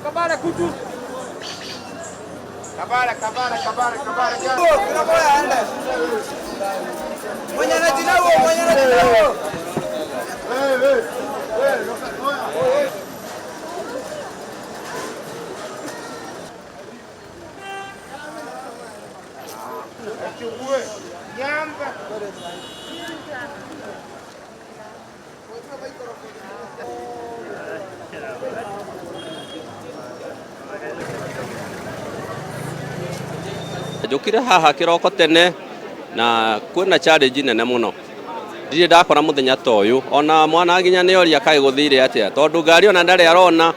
Kabale kutu. Kabale, kabale, kabale, kabale. Mwenye anajinao, mwenye anajinao. Nyamba. Njũkire haha kĩroko tene na kwĩna challenge nene mũno. Ndirĩ ndakora mũthenya ta ũyũ, ona mwana nginya nĩ oria kaĩ gũthire atĩa, tondũ ngari ona ndarĩ arona,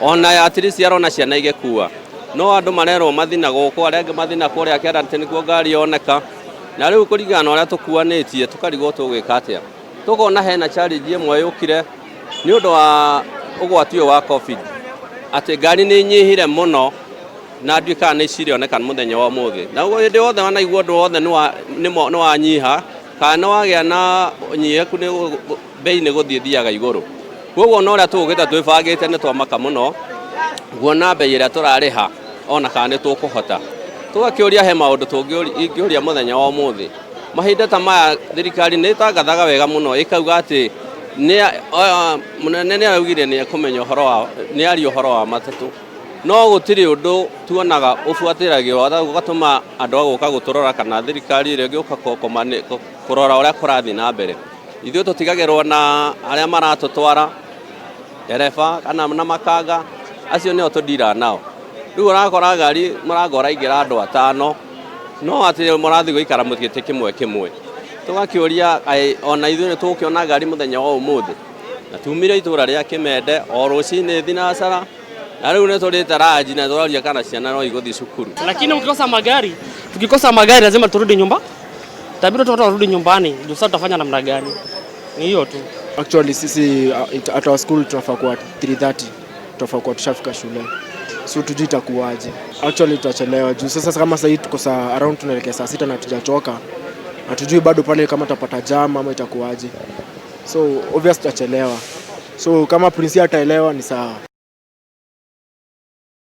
ona at least arona ciana igĩkua. No andũ marerwo mathi na gũkũ, arĩa angĩ mathi na kũrĩa kĩanda atĩ nĩkuo ngari yoneka. Na rĩu kũringana na ũrĩa tũkuanĩtie tũkarigwo tũgwĩka atĩa. Tũkona hena challenge ĩmwe yũkire nĩ ũndũ wa ũgwati ũyũ wa COVID, atĩ ngari nĩ inyihire mũno na ndiũĩ kana nĩ cirĩoneka mũthenya wa ũmũthĩ. Na ũguo hĩndĩ yothe wanaigua ũndũ wothe nĩ wanyiha kana nĩ wagĩa na ũnyiheku nĩ bei nĩ gũthiĩ ĩthiaga igũrũ. Koguo ona ũrĩa tũgũkĩte twĩbangĩte nĩ twamaka mũno kuona bei ĩrĩa tũrarĩha ona kana nĩ tũkũhota. Tũgakĩũria he maũndũ ingĩũria mũthenya wa ũmũthĩ. Mahinda ta maya thirikari nĩ ĩtangathaga wega mũno ĩkauga atĩ mũnene nĩ araugire nĩ ekũmenya ũhoro wa, nĩ aria ũhoro wa matatũ. No gũtirĩ ũndũ tuonaga ũbuatĩragĩrwo ũgatũma andũ a gũka gũtũrora kana thirikari ĩrĩa ĩngĩũka kũrora ũrĩa kũrathiĩ na mbere. Ithuĩ tũtigagĩrwo na arĩa maratũtwara ndereba kana na makanga, acio nĩo tũndira nao. Rĩu ũrakora ngari mũrango ũraingĩra andũ atano, no atĩ mũrathiĩ gũikara gĩtĩ kĩmwe kĩmwe. Tũgakĩũria kaĩ ona ithuĩ nĩ tũgũkĩona ngari mũthenya wa ũmũthĩ. Na tumire itũra rĩa Kĩmende o rũcinĩ thinacara, na rĩu nĩ tũrĩte ranji na tũroria kana ciana no igũthiĩ cukuru. Lakini ukikosa magari, tukikosa magari lazima turudi nyumba. Itabidi watoto warudi nyumbani. Ndio sasa tutafanya namna gani? Ni hiyo tu. Actually sisi at our school tunafaa kuwa 3:30 tunafaa kuwa tushafika shule. So tujui itakuwaje. Actually tutachelewa juu sasa kama sasa tuko saa around tunaelekea saa 6 na tujatoka. Hatujui bado pale kama tutapata jam ama itakuwaje. So obvious tutachelewa. So kama Prince ataelewa ni sawa.